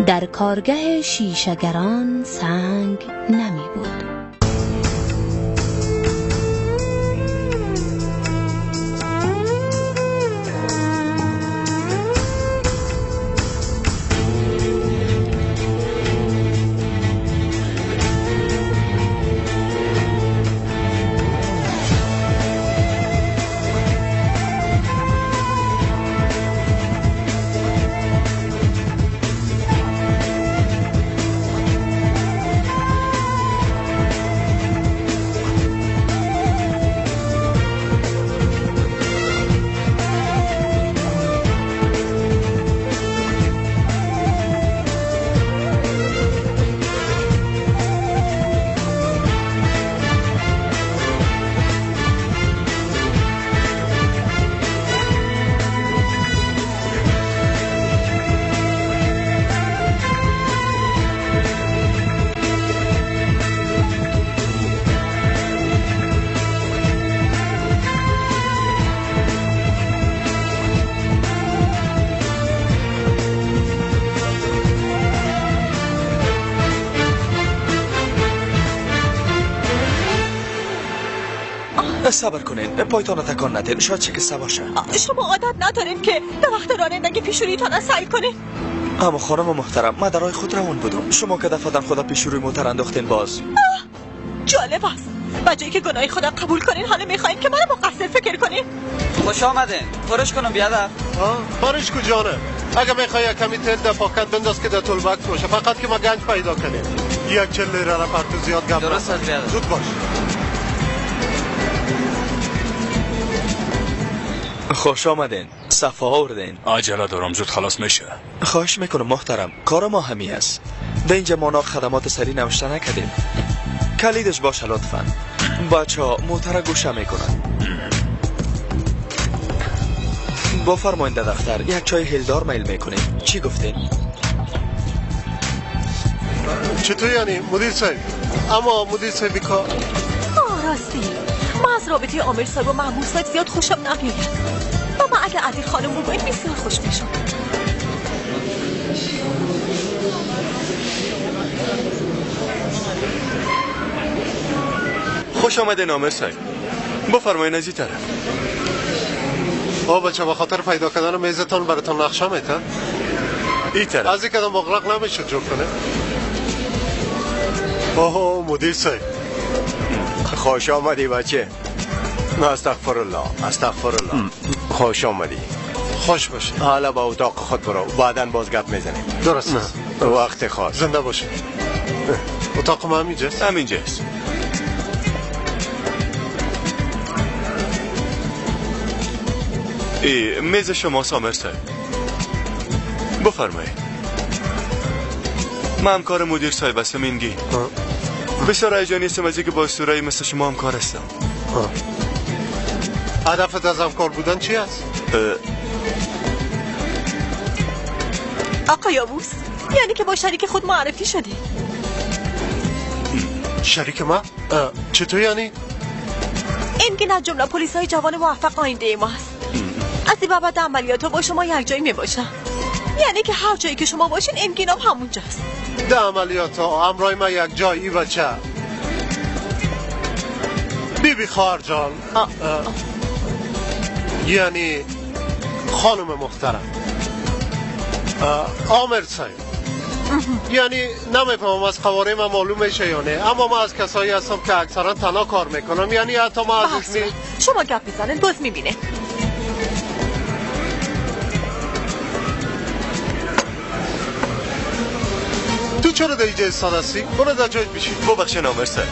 در کارگه شیشه‌گران سنگ نمی بود. صبر کنین، پایتان تکان ندین، شاید شکسته باشه. شما عادت ندارین که در وقت رانندگی پیشوریتان را سعی کنین. اما خانم محترم، من در راه خود روان بودم، شما که دفعتا خدا پیش روی موتر انداختین باز. جالب است، به جایی که گناه خدا قبول کنین حالا میخواین که منو مقصر فکر کنین. خوش آمدین، خورش کنم بیادر. خورش کجانه؟ اگه میخوای کمی تل در پاکت بنداز که در toolbox باشه، فقط که ما گنج پیدا کنیم. 1.40 لیره را پرتو زیاد گپ. درست است بیادر. زود باش. خوش آمدین، صفا آوردین. عجله دارم، زود خلاص میشه. خواهش میکنم محترم، کار ما همی است. در اینجا ما خدمات سری نوشته نکردیم. کلیدش باشه لطفا. بچه ها موتر گوشه میکنن. بفرمایید دفتر، یک چای هلدار میل میکنیم. چی گفتین؟ چطور یعنی مدیر صاحب؟ اما مدیر صاحب کار. راستی من از رابطه آمر صاحب و مأمور صاحب زیاد خوشم نمیاد. و من اگه عدی خانم بگوید بسیار خوش میشم. خوش آمدین آمر صاحب، بفرمایید از این طرف. آ بچه، به خاطر پیدا کردن میزتان براتون نقشه میتن. این طرف از این کدام مغلق نمیشه جور کنه. آها مدیر صاحب، خوش آمدی بچه. استغفر الله، استغفر الله. خوش آمدی. خوش باشی. حالا با اتاق خود برو، بعدا باز گپ میزنیم. درست است. وقت خاص. زنده باشی. اتاق ما همینجاست. همینجاست. ای میز شما سامر صاحب، بفرمایید. من همکار مدیر صاحب هستم اینگی. بسیار هیجانی هستم از اینکه با اسطوره‌ای مثل شما همکار هستم. هدفت از همکار بودن چی است؟ آقای یاووز، یعنی که با شریک خود معرفی شدی. شریک ما؟ چطور یعنی؟ اینگین از جمله پلیس های جوان موفق آینده ما است. از این بابت عملیات ها با شما یک جایی می باشم. یعنی که هر جایی که شما باشین انگین هم همونجاست. ده عملیات ها همراه ما یک جایی بچه. بی بی خواهر جان، یعنی خانم محترم، آمر صاحب، یعنی نمیفهمم از قواره من معلوم میشه یا نه، اما من از کسایی هستم که اکثرا تنها کار میکنم. یعنی حتی ما از اسمی شما گپ میزنن باز میبینه. تو چرا در اینجا ایستاده هستی؟ برو در جایت بشین. ببخشید آمر صاحب.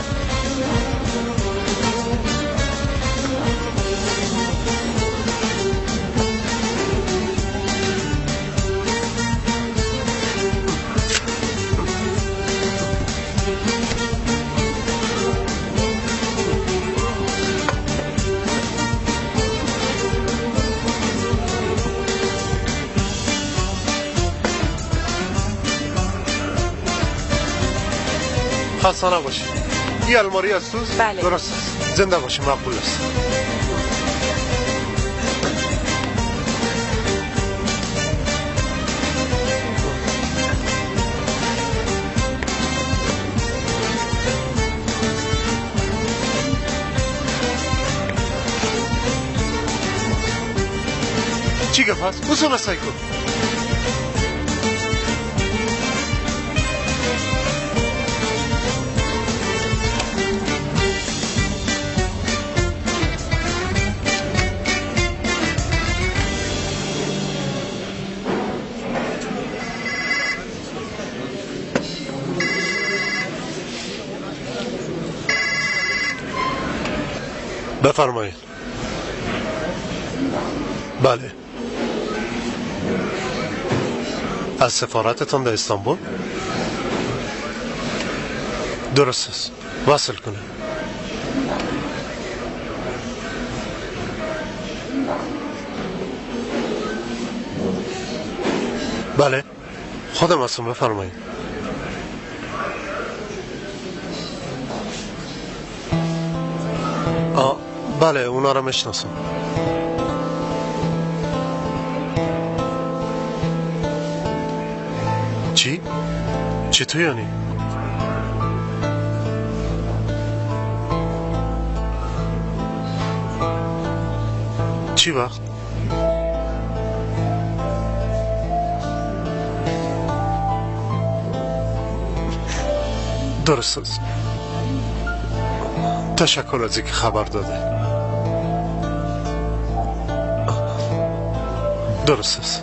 خسته نباشی. این الماری از توست؟ بله. درست است. زنده باشی، مقبول است. چی گپ است؟ اصول سعی کن. بفرمایید. بله، از سفارتتان در استانبول؟ درست است، وصل کنه. بله خودم هستم، بفرمایید. بله اونا رو میشناسم. چی؟ چطور یعنی؟ چی وقت؟ درست است. تشکر از اینکه خبر داده. درست است.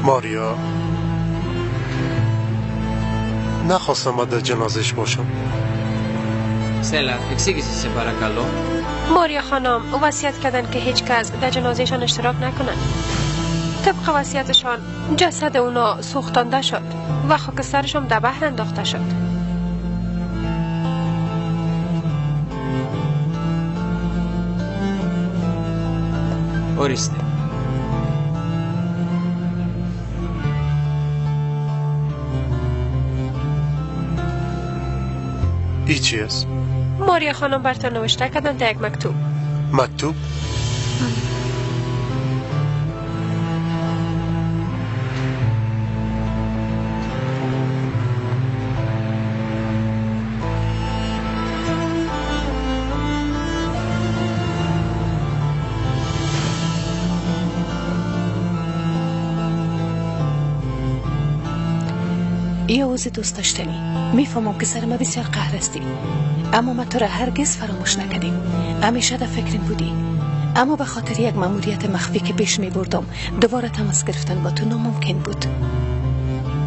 ماریا، نخواستم من در جنازش باشم. Στέλλα, εξήγηση σε παρακαλώ. ماریا خانم وصیت کردن که هیچ کس در جنازهشان اشتراک نکنند. طبق وصیتشان جسد اونا سوختانده شد و خاکسترشان در بحر انداخته شد. Ορίστε. ای چی است؟ ماریا خانم برتان نوشته کردن در یک مکتوب. مکتوب؟ یاوز دوست داشتنی، میفهمم که سر ما بسیار قهر هستی، اما ما تو را هرگز فراموش نکردیم. همیشه در فکرم بودی، اما به خاطر یک مأموریت مخفی که پیش می بردم دوباره تماس گرفتن با تو ناممکن بود.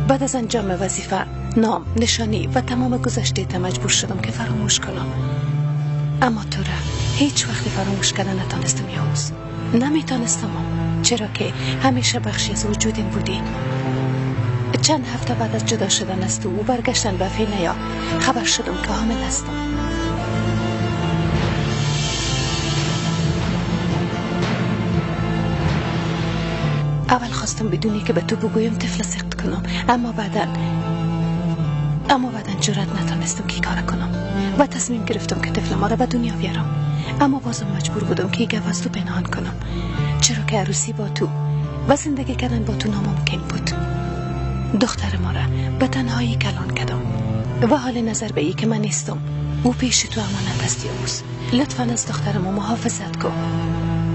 بعد از انجام وظیفه، نام، نشانی و تمام گذشته تا مجبور شدم که فراموش کنم، اما تو را هیچ وقت فراموش کردن نتانستم یاوز. نمیتانستم، چرا که همیشه بخشی از وجودم بودی. چند هفته بعد از جدا شدن از تو و برگشتن به فینیا خبر شدم که حامل هستم. اول خواستم بدونی که به تو بگویم طفل سقط کنم، اما بعدا جرأت نتانستم که کار کنم و تصمیم گرفتم که طفل ما را به دنیا بیارم. اما بازم مجبور بودم که گپ از تو پنهان کنم، چرا که عروسی با تو و زندگی کردن با تو ناممکن بود. دختر ما را به تنهایی کلان کردم و حال نظر به ای که من نیستم، او پیش تو امانت است یاوز. لطفا از دختر ما محافظت کن،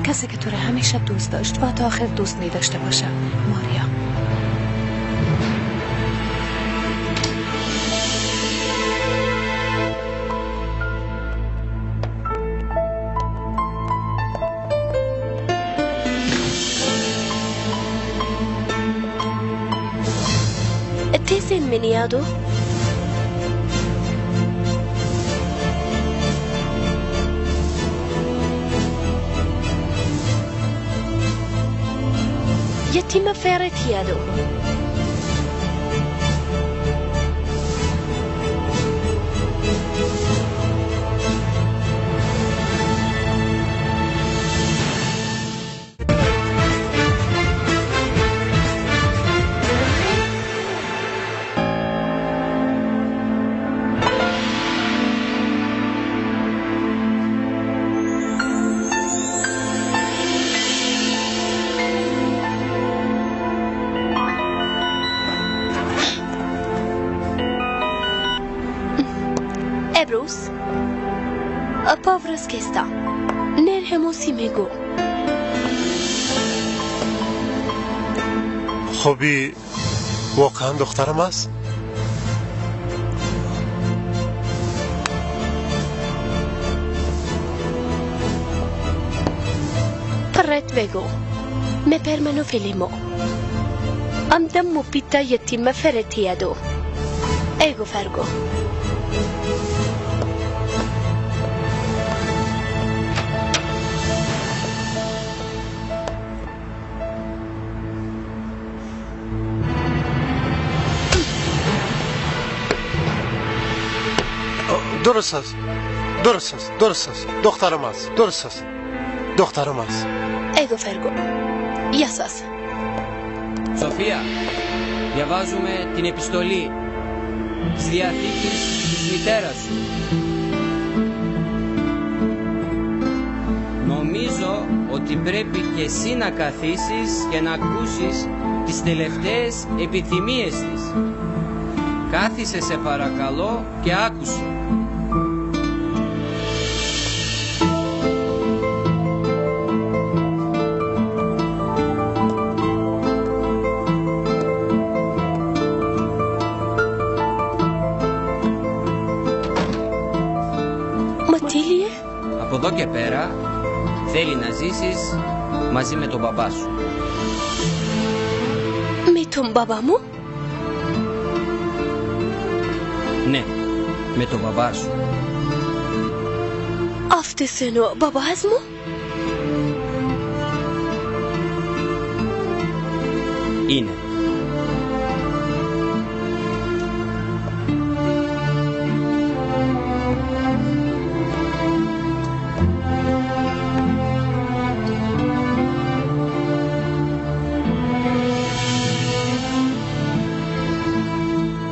کسی که تو را همیشه دوست داشت و تا آخر دوست می داشته باشه. ماریا. Τι είναι μηνιάδο? Yetima feretiado. Εμπρός, απόβρασκεστα, νερχεμοσιμεγό. خوبی واقعا دخترم است؟ پرت بگو مپرمنو فیلیمو امدم مپیتا یتیم فرتیادو ایگو فرگو. درست است، درست است، درست است، دخترم است، درست است، دخترم است. Εγώ φεύγω. Γεια σας. Σοφία, διαβάζουμε την επιστολή της Διαθήκης της μητέρας σου. Νομίζω ότι πρέπει και εσύ να καθίσεις και να ακούσεις τις τελευταίες επιθυμίες της. Κάθισε σε παρακαλώ και άκουσε. Από εδώ και πέρα θέλει να ζήσεις μαζί με τον μπαμπά σου. Με τον μπαμπά μου? Ναι, με τον μπαμπά σου. Αυτός είναι ο μπαμπάς μου? Είναι.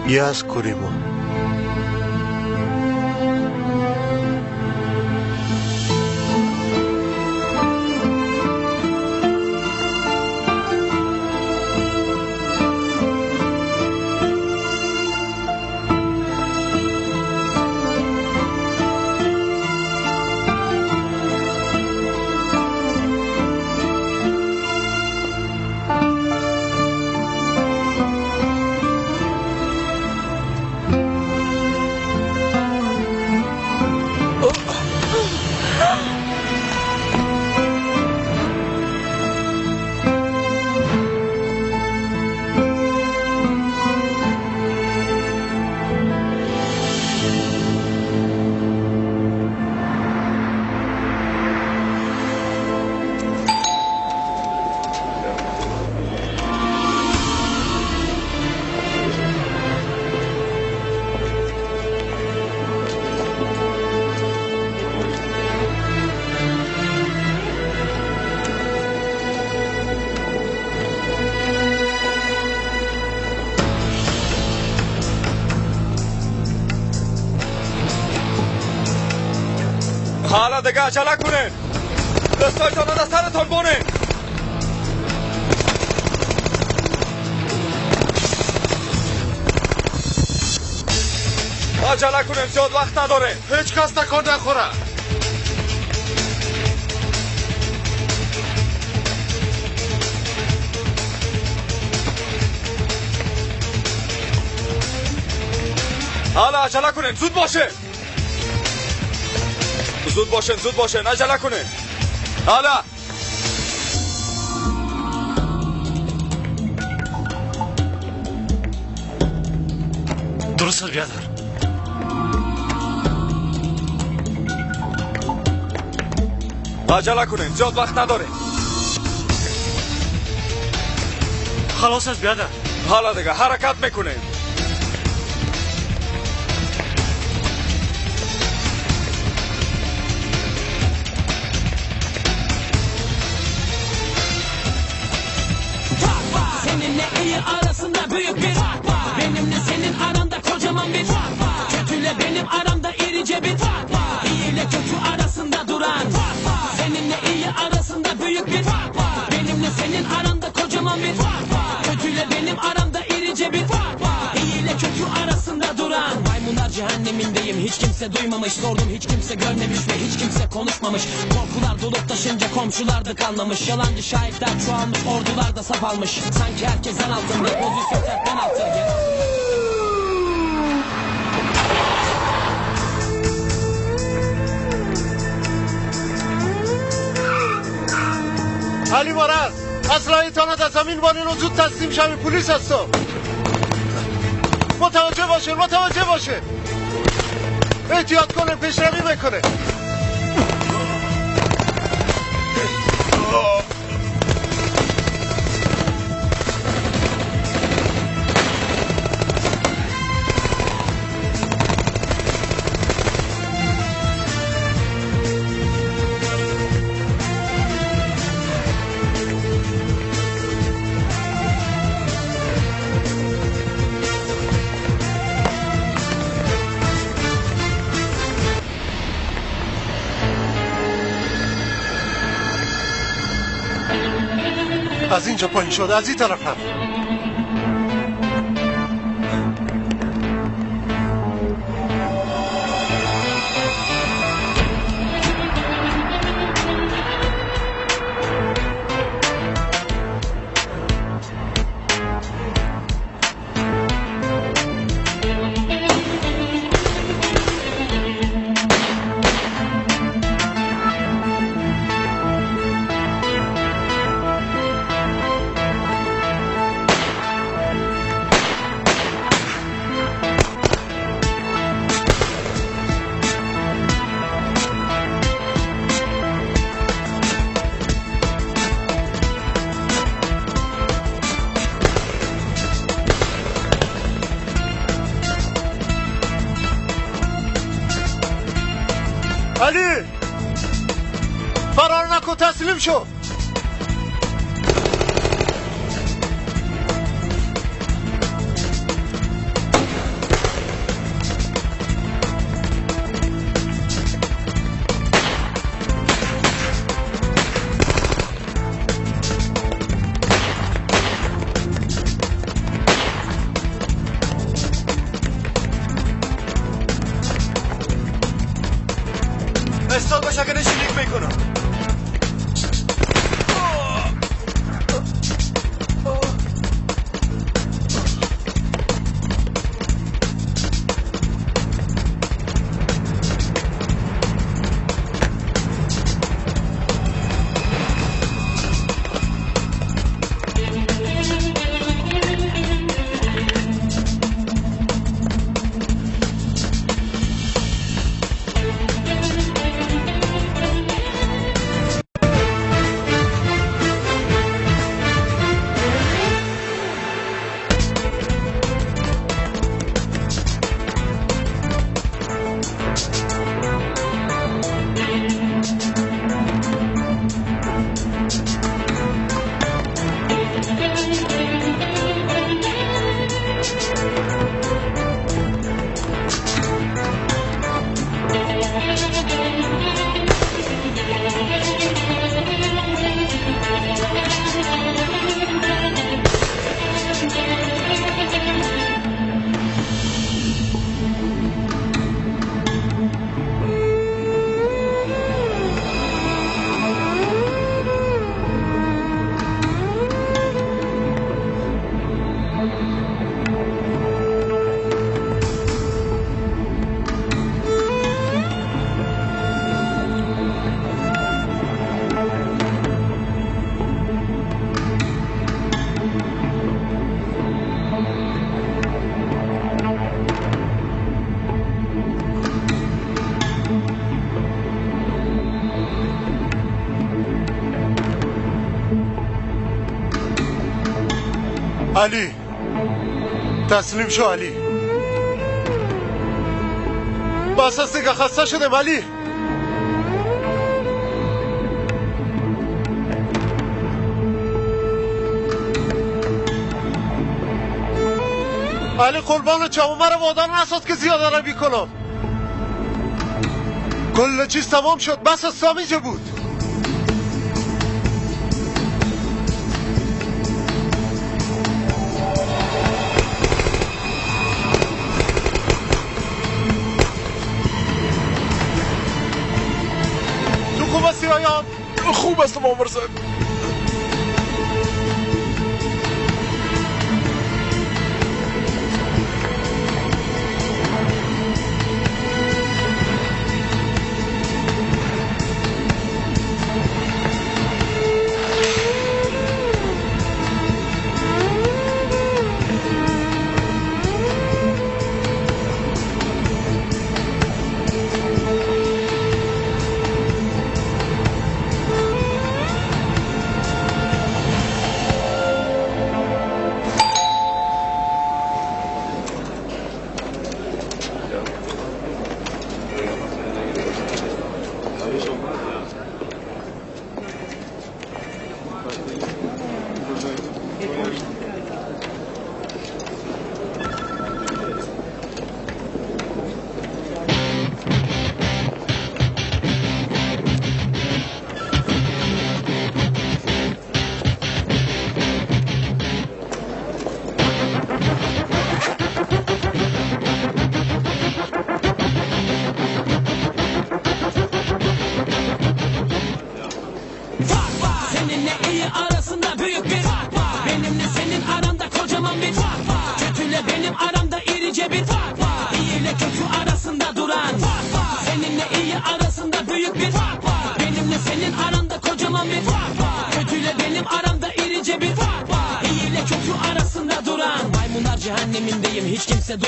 Γεια σου, κουρί μου. حالا دیگه عجله کنین، دستایتان را سرتان بونین. عجله کنین، زیاد وقت نداره. هیچ کس تکان نخوره. حالا عجله کنین، زود باشه. زود باشن، زود باشن، عجله کنین. حالا درست بیادر. عجله کنین، زیاد وقت نداره. خلاص است بیادر. حالا دیگه حرکت میکنیم. Seninle iyi arasında büyük bir fark var. Benimle senin aranda kocaman bir fark var. Kötüyle benim aramda irice bir fark var. İyi ile kötü arasında duran fark var. Seninle iyi arasında büyük bir fark var. Benimle senin aranda kocaman bir fark var. Kötüyle benim aramda irice bir fark var. İyi ile kötü arasında duran. Maymunlar cehennemindeyim, hiç kimse duymamış. Sordum hiç kimse görmemiş ve hiç kimse konuşmamış. Korkular dolup taşınca komşular da kanlamış. Yalancı şahitler çoğalmış, ordular da saf almış. Sanki herkes zan altında, pozisyon sert penaltı. علی مرز اسلحه‌تان در زمین بانین و زود تسلیم شوید. پلیس هستم. متوجه باشین، متوجه باشین. احتیاط کنه، پیشروی میکنه. از اینجا پایین شد، از این طرف رفت. علی فرار نکن، تسلیم شو. استاد باش اگر شلیک میکنم. علی تسلیم شو علی. بس از دیگه خسته شدم علی. علی قربان چاو مرا وادار نساز که زیاده روی کنم. کل چیز تمام شد. بس از سامیجه بود. تو خوب هستی آیا؟ خوب هستم آمر صاحب.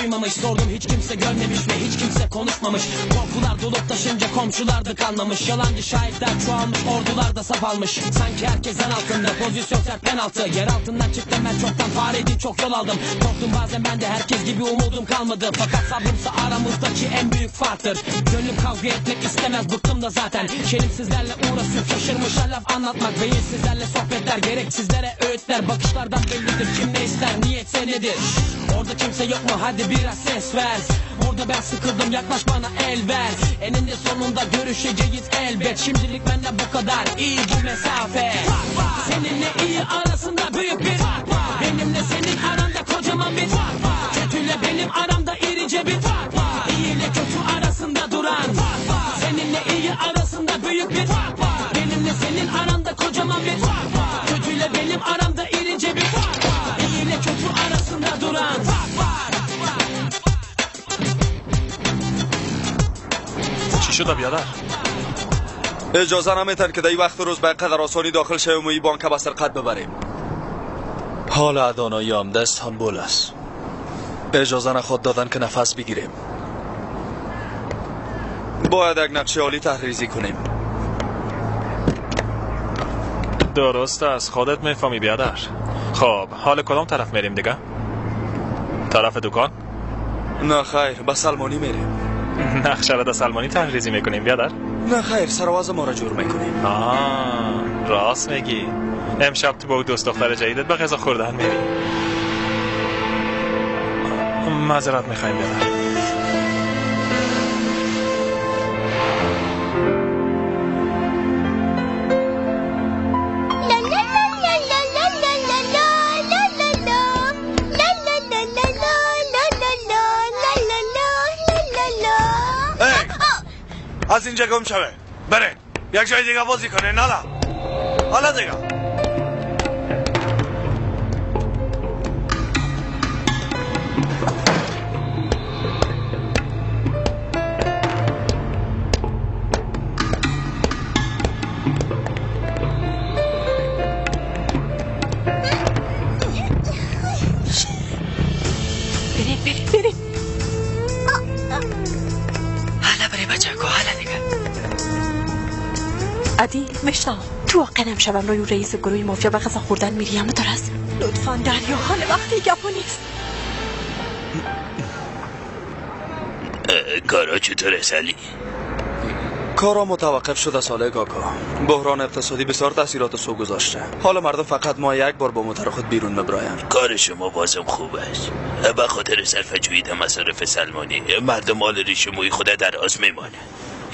Duymamış, sordum hiç kimse görmemiş ve hiç kimse konuşmamış. Korkular dolup taşınca komşular da kalmamış. Yalancı şahitler çoğalmış, ordular da saf almış. Sanki herkesten altında pozisyon sert penaltı. Yer altından çıktım ben çoktan, fareydi çok yol aldım. Korktum bazen ben de herkes gibi, umudum kalmadı. Fakat sabrımsa aramızdaki en büyük farktır. Gönlüm kavga etmek istemez, bıktım da zaten. Şerimsizlerle uğraşıp şaşırmışlar laf anlatmak. Beyinsizlerle sohbetler, gereksizlere öğütler. Bakışlardan bellidir kim ne ister, niyetse nedir. Orada kimse yok mu? Hadi biraz ses ver. Burada ben sıkıldım, yaklaş bana el ver. Eninde sonunda görüşeceğiz elbet. Şimdilik benden bu kadar, iyi bu mesafe. Seninle iyi arasında büyük bir fark var. Benimle senin aranda kocaman bir fark var. Kötüyle benim aramda irice bir fark var. İyi ile kötü arasında duran fark var. Seninle iyi arasında büyük bir fark var. Benimle senin aranda kocaman bir fark var. Kötüyle benim aramda irice bir fark var. İyi ile kötü arasında duran fark var. چی شد بیادر؟ اجازه نمیتن که در وقت روز به قدر آسانی داخل شویم و ای بانک به سرقت ببریم. حال ادانایی هم دست استانبول است. اجازه نخواد دادن که نفس بگیریم. باید یک نقشه عالی تحریزی کنیم. درست است، خودت میفهمی بیادر. خب حال کدام طرف میریم دیگه؟ طرف دکان؟ نه خیر، به سلمانی میریم. نقشه را در سلمانی تحریزی میکنیم بیادر؟ نه خیر، سرواز ما را جور میکنیم. آه راست میگی. امشب تو با دوست دختر جدیدت به غذا خوردن میری. معذرت میخوایم بیادر. از اینجا گم شوه، بره یک جای دیگه بازی کنه. نالا حالا دیگه بریم بریم بریم. حالا برای بچه کو، حالا دیگه. عدیل مشتاق تو واقعا امشبم روی رئیس گروه مافیا به غذا خوردن میری، هم درست؟ لطفاً دریا، حال وقتی گپا نیست. کارا چطوره سالی؟ کارا متوقف شده ساله کاکا. بحران اقتصادی بسیار تاثیرات سو گذاشته. حالا مردم فقط ما یک بار با موتر خود بیرون مبراین. کار شما بازم خوب است. به خاطر صرفه جویی در مصارف سلمانی مردم مال ریش موی خود در آز میمانه.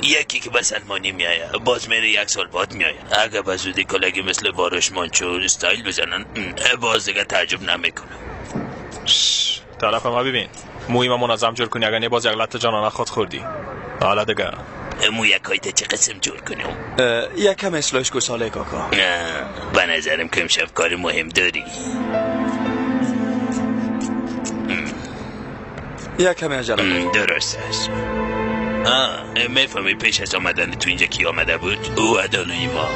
یکی که به سلمانی میآید باز میره یک سال بعد میآید. اگه به زودی کلگی مثل واروش مانچو استایل بزنن باز دیگه تعجب نمیکنم. طرف ما ببین، موی ما منظم جور کنی، اگه نه باز یک لط جانانه خود خوردی. حالا دیگه مویکایت چه قسم جور کنیم؟ یکم اصلاحش کو ساله کاکا. نه به نظرم که امشب کار مهم داری. یکم عجله. درست است. میفهمی پیش از آمدن تو اینجا کی آمده بود؟ او ادانوی ما.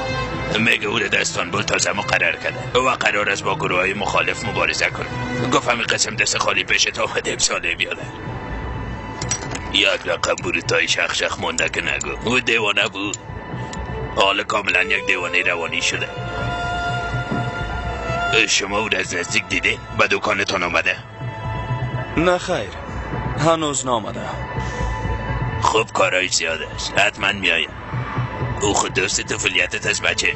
میگه او در استانبول تازه مقرر کرده و قرار است با گروه های مخالف مبارزه کنه. گفت همین قسم دست خالی پیش تا آمده ساله بیاده. یک رقم بروتای شخ شخ مونده که نگو. او دیوانه بود. حالا کاملا یک دیوانه روانی شده. شما او از نزدیک دیده؟ به دکانتان آمده؟ نه خیر، هنوز نامده. خب کارای زیاد است، حتما میآید. او خود دوست طفولیتت از بچه.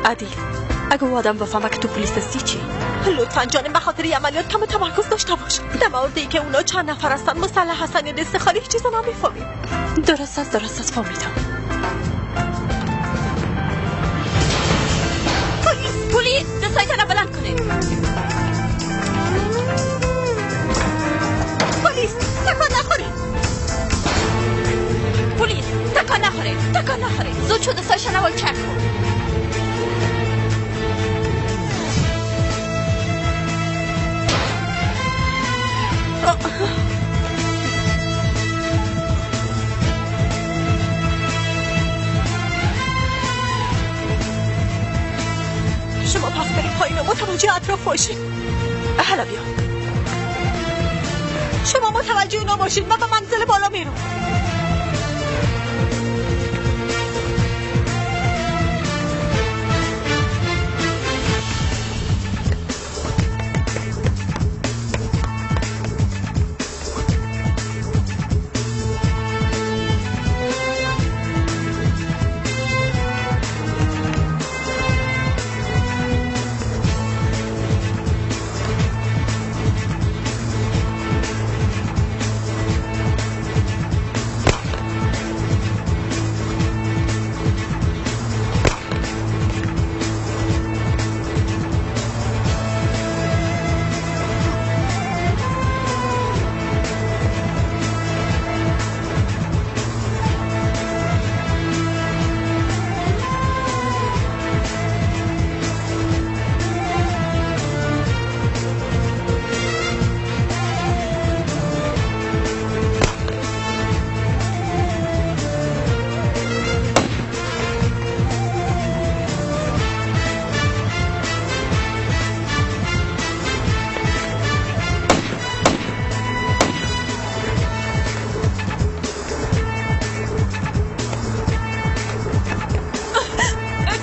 عادی، اگه او آدم بفهمه که تو پلیس هستی چی؟ لطفا جانم به خاطر عملیات کم تمرکز داشته باش. در مورد ای که اونا چند نفر هستن، مسلح هستن یا دست خالی، هیچ چیز نمیفهمیم. درست است فهمیدم. پلیس دستایتان بلند کنید. پلیس تکان نخورید. پلیس تکان نخورید، تکان نخورید. زود شو دستایشان اول چک کن. شما پس برید پایین و متوجه اطراف باشید. حالا بیا. شما متوجه اونا باشید، من به منزل بالا میرم.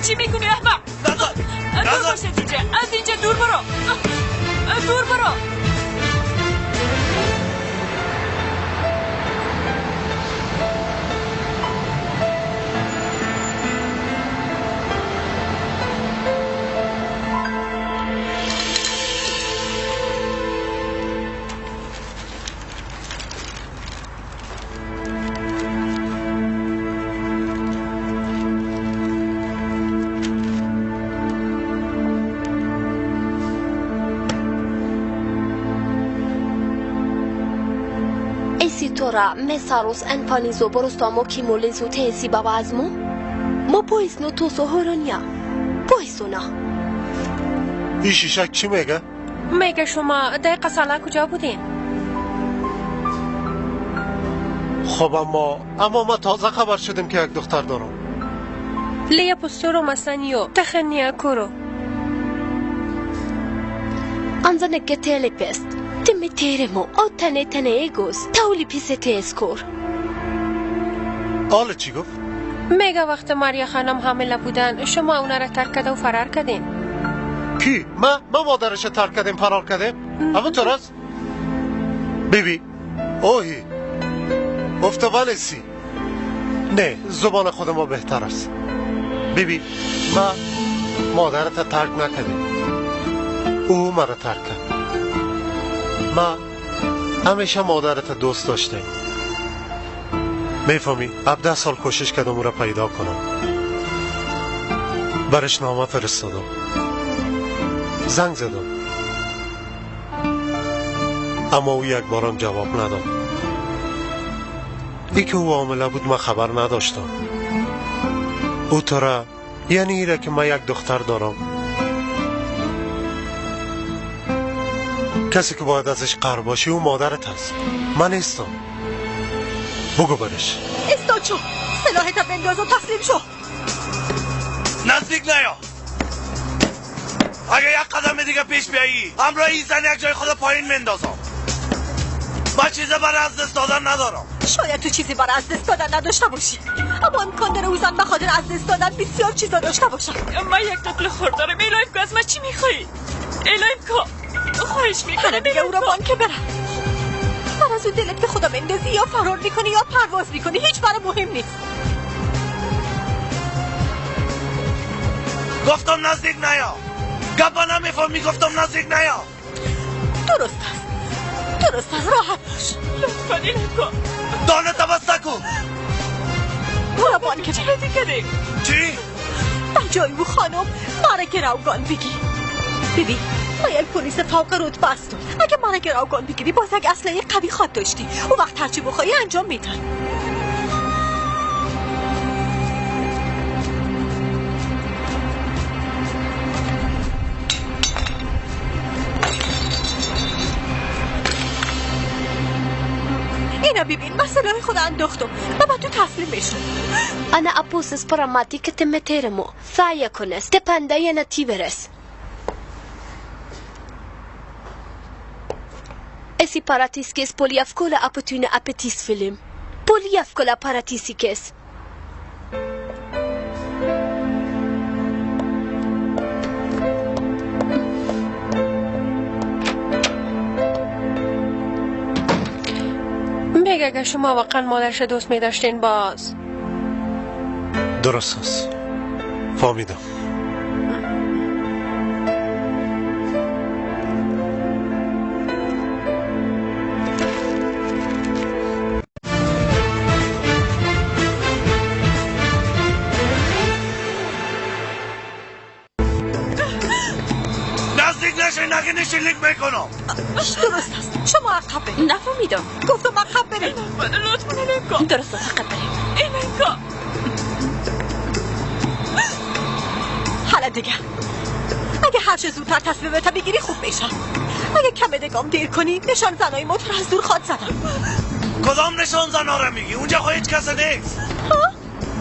چی میکنی احمق؟ دور باش از اینجا، از اینجا دور برو، دور برو. Τώρα μέσα εμφανίζω μπροστά μου και μόλις ούτε εσύ μπαμπάς μου. Μου πόισνο τόσο χρόνια. Πόισονα. این شیشک چی میگه؟ میگه شما دقیقه ساله کجا بودین؟ خب اما ما تازه خبر شدیم که یک دختر دارم. لیا پستورو مسانیو تخنیا کورو. Anzane getele pest. Teme o tane tane egos. Tauli pisete escor. آله چی گفت؟ میگه وقت ماریا خانم حامله بودن شما اونا را ترک کرده و فرار کردین. کی؟ ما مادرش ترک کردیم فرار کردیم؟ اما تو راست؟ بیبی اوهی افتوالسی. نه زبان خود ما بهتر است. بیبی ما مادرت ترک نکردیم، او مرا ترک کرد. ما همیشه مادرت دوست داشتیم. میفهمی 17 سال کوشش کردم او را پیدا کنم. برش نامه فرستادم، زنگ زدم، اما او یک بارم جواب نداد. ای که او حامله بود من خبر نداشتم. او تره یعنی ایره که من یک دختر دارم، کسی که باید ازش قهر باشی او مادرت هست، من نیستم. بگو برش. استاد شو، سلاحت بنداز و تسلیم شو. نزدیک نیا. اگه یک قدم دیگه پیش بیایی همراه این زن یک جای خود پایین مندازم. من چیزی برای از دست دادن ندارم. شاید تو چیزی برای از دست دادن نداشته باشی، اما امکان داره او زن به خاطر از دست دادن بسیار چیزا داشته باشه. من یک طفل خرد دارم. الهیم از من چی میخوایی؟ الهیم خواهش میکنم دیگه او را بانک برم. من از اون دلت به خدا بندازی یا فرار میکنی یا پرواز میکنی، هیچ برای مهم نیست. گفتم نزدیک نیا. گپا نمیفهمی؟ گفتم نزدیک نیا. درست است، درست است، راحت باش. لطفا اینکو دانه تبسته کن. برو بانک چی بدی کردی؟ چی؟ در جای او خانم مرا گروگان بگی. ببین ما یک پلیس فوق رتبه هستم. اگه مرا گروگان بگیری باز یک اسلحه قوی خواد داشتی، اون وقت هرچی بخوای انجام میدن. اینا ببین من سلاح خود انداختم و بعد تو تسلیم میشم. انا ابوسس پراماتیک تمترمو فایکونس تپنداینا تیبرس. Εσύ παρατήσκες πολύ εύκολα από την απαιτής φίλη. Πολύ εύκολα παρατήσκες. میگه اگه شما واقعا مادرش دوست میداشتین باز. درست است، فهمیدم. شلیک میکنم. درست است، شما عقب برید. نفهمیدم. گفتم عقب برید. لطفا اینکا. درست است، عقب برید. اینکا. حالا دیگه اگه هر چه زودتر تصمیمت بگیری خوب میشه. اگه کم دگام دیر کنی نشان زنای موتور از دور خواد زدم. کدام نشان زنا را میگی؟ اونجا خو هیچ کس نیست. ها؟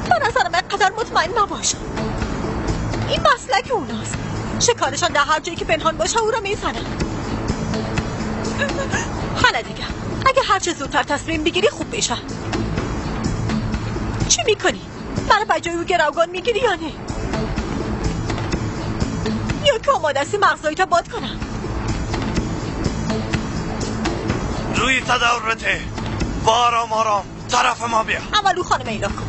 به نظرم اینقدر مطمئن نباش. این مسلک اوناست. شکارشان در هر جایی که پنهان باشه او را میزنن. حالا دیگه اگه هر چه زودتر تصمیم بگیری خوب میشه. چی میکنی؟ برای بجای او گروگان میگیری یا نه؟ یا که آماده هستی مغزایتا باد کنم؟ روی تدور بده، با آرام آرام طرف ما بیا. اول او خانم ایلا کن.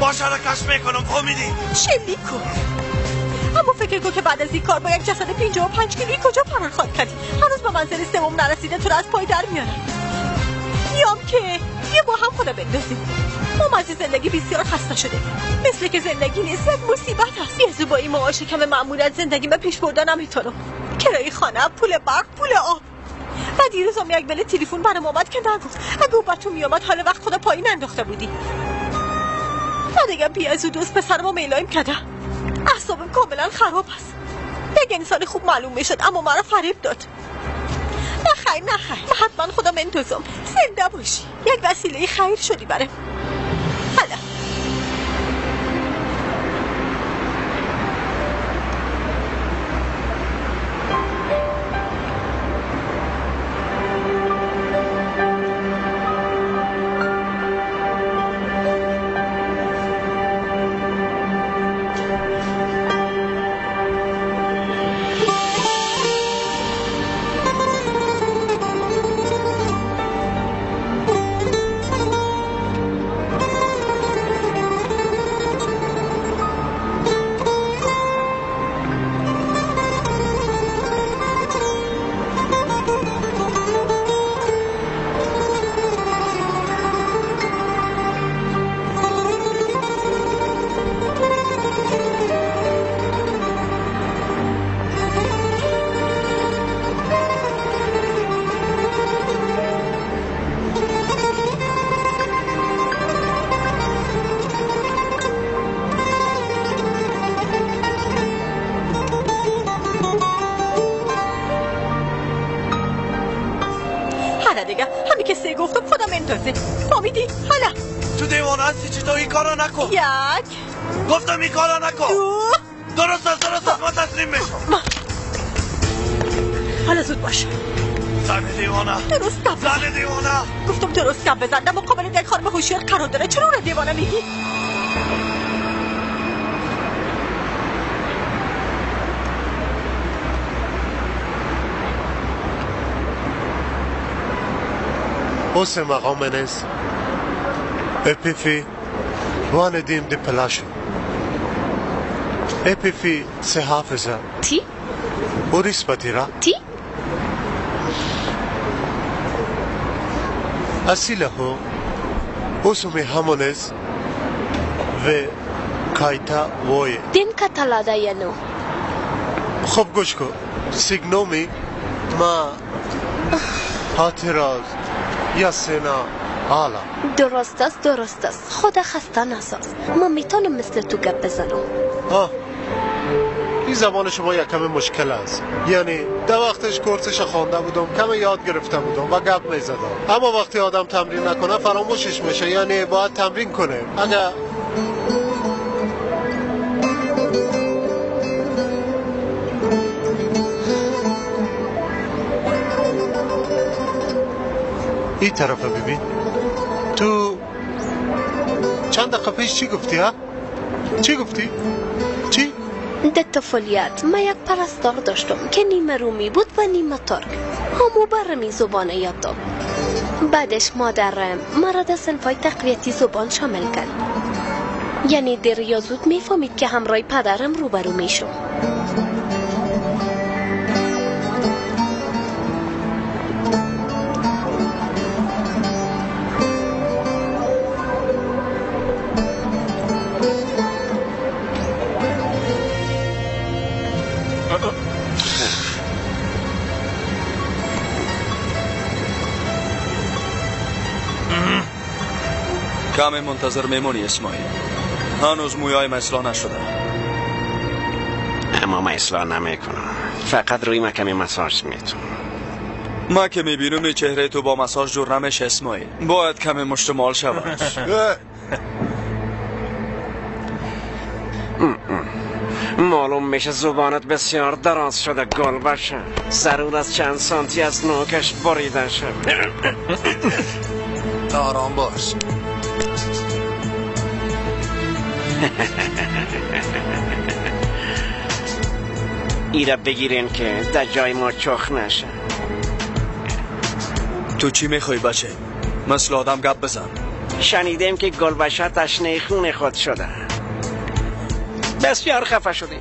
باشه رو کش میکنم، فهمیدی؟ شلیک کن. اما فکر کن که بعد از این کار با یک جسد 55 کیلویی کجا فرار خواهد کردی؟ هنوز به منزل سوم نرسیده تو رو از پای در میارم. یام که یه با هم خدا بندازیم. ما از زندگی بسیار خسته شده. مثل که زندگی نیست، یک مصیبت است. یه با این معاش کم معمولیت زندگی به پیش بردن نمیتونم. کرایه خانه، پول برق، پول آب. و دیروز هم یک بله تلفن برام آمد که نگفت اگه او بتون میامد حالا وقت خدا پایین انداخته بودی. من دیگه بی از او دوست پسرمو میلایم کرده. اعصابم کاملا خراب است. یک انسان خوب معلوم میشد اما مرا فریب داد. نه خیر نه خیر، من حتما خودم انتظام. زنده باشی، یک وسیله خیر شدی برم. حالا نکن. یک گفتم این کارا نکن. دو درست است، ما تسلیم میشم. حالا زود باش. زن دیوانه. درست گپ بزن. زن دیوانه. گفتم درست گپ بزن. در مقابل یک خانم هوشیار قرار داره، چرا اون دیوانه میگی؟ Ose مقامنس اپیفی واندیم دی پلاشو اپیفی سه حافظه تی بوریس پتیرا تی اصیله هو اوسومی همونز و کایتا وای دین کاتالادا ینو. خب گوش کن، سیگنومی ما هاتراز یا سینا حالا. درست است درست است، خدا خسته نساز. ما میتونم مثل تو گپ بزنم. آه این زبان شما یک کم مشکل است. یعنی در وقتش کورسش خوانده بودم، کم یاد گرفته بودم و گپ میزدم، اما وقتی آدم تمرین نکنه فراموشش میشه. یعنی باید تمرین کنه. اگر این طرف ببین، تو چند دقیقه پیش چی گفتی ها؟ چی گفتی؟ چی؟ در طفولیت من یک پرستار داشتم که نیمه رومی بود و نیمه ترک. همو برمی زبان یاد داد. بعدش مادرم مرا در صنفای تقویتی زبان شامل کرد. یعنی دیر یا زود میفهمید که همراه پدرم روبرو میشم. کم منتظر میمونی اسماعیل. هنوز مویایم اصلاح نشده. اما من اصلاح نمیکنم، فقط روی ما کمی مساج میتونم. ما که میبینم چهره تو با مساج جور نمیشه اسماعیل، باید کمی مشتمال شود. معلوم میشه زبانت بسیار دراز شده گل باشه، ضرور از چند سانتی از نوکش بریده شد. آرام باش. ایره بگیرین که در جای ما چخ نشه. تو چی میخوای بچه؟ مثل آدم گپ بزن. شنیدیم که گلبشه تشنه خون خود شده. بسیار خفه شدیم.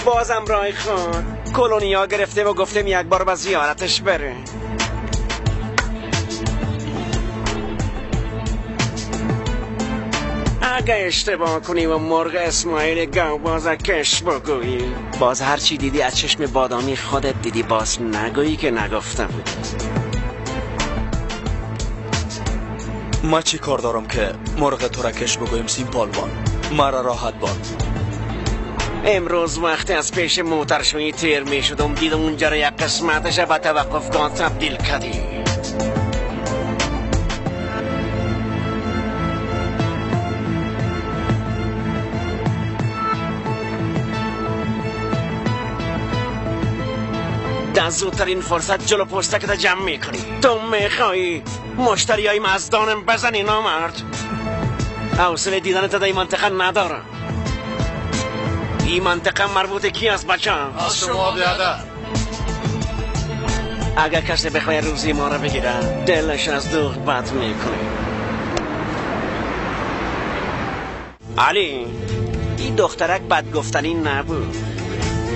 بازم رای خود کلونیا گرفته و گفتیم یک بار به زیارتش بره. اگه اشتباه کنی و مرغ اسماعیل گاوباز کش بگویی، باز هرچی دیدی از چشم بادامی خودت دیدی، باز نگویی که نگفتم. ما چی کار دارم که مرغ تو را کش بگویم سیم پالوان؟ مرا راحت بان. امروز وقتی از پیش موترشویی تیر می شدم دیدم اونجا را یک قسمتش به توقفگاه تبدیل کردی. در زودترین فرصت جلو پشتک را جمع میکنی. تو میخوایی مشتری های مزدانم بزنی نامرد؟ حوصله دیدن تا در این منطقه ندارم. این منطقه مربوط کی است بچه؟ از شما بیادر. اگر کسی بخوای روزی ما را بگیره دلش از دوغ بد میکنه. علی، این دخترک بد گفتنی نبود.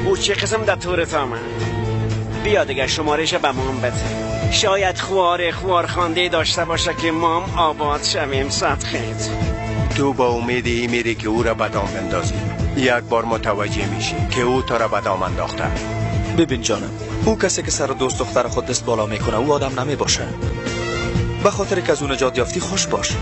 او چه قسم در تورت آمد؟ بیا دیگه شمارش به مام بده. شاید خوار خوانده داشته باشه که مام آباد شویم. صدقت. تو با امید ای میری که او را به دام بندازی. یک بار متوجه میشی که او تو را به دام انداخته. ببین جانم، او کسی که سر دوست دختر خود دست بالا میکنه او آدم نمی باشه. به خاطر که از او نجات یافتی خوش باش.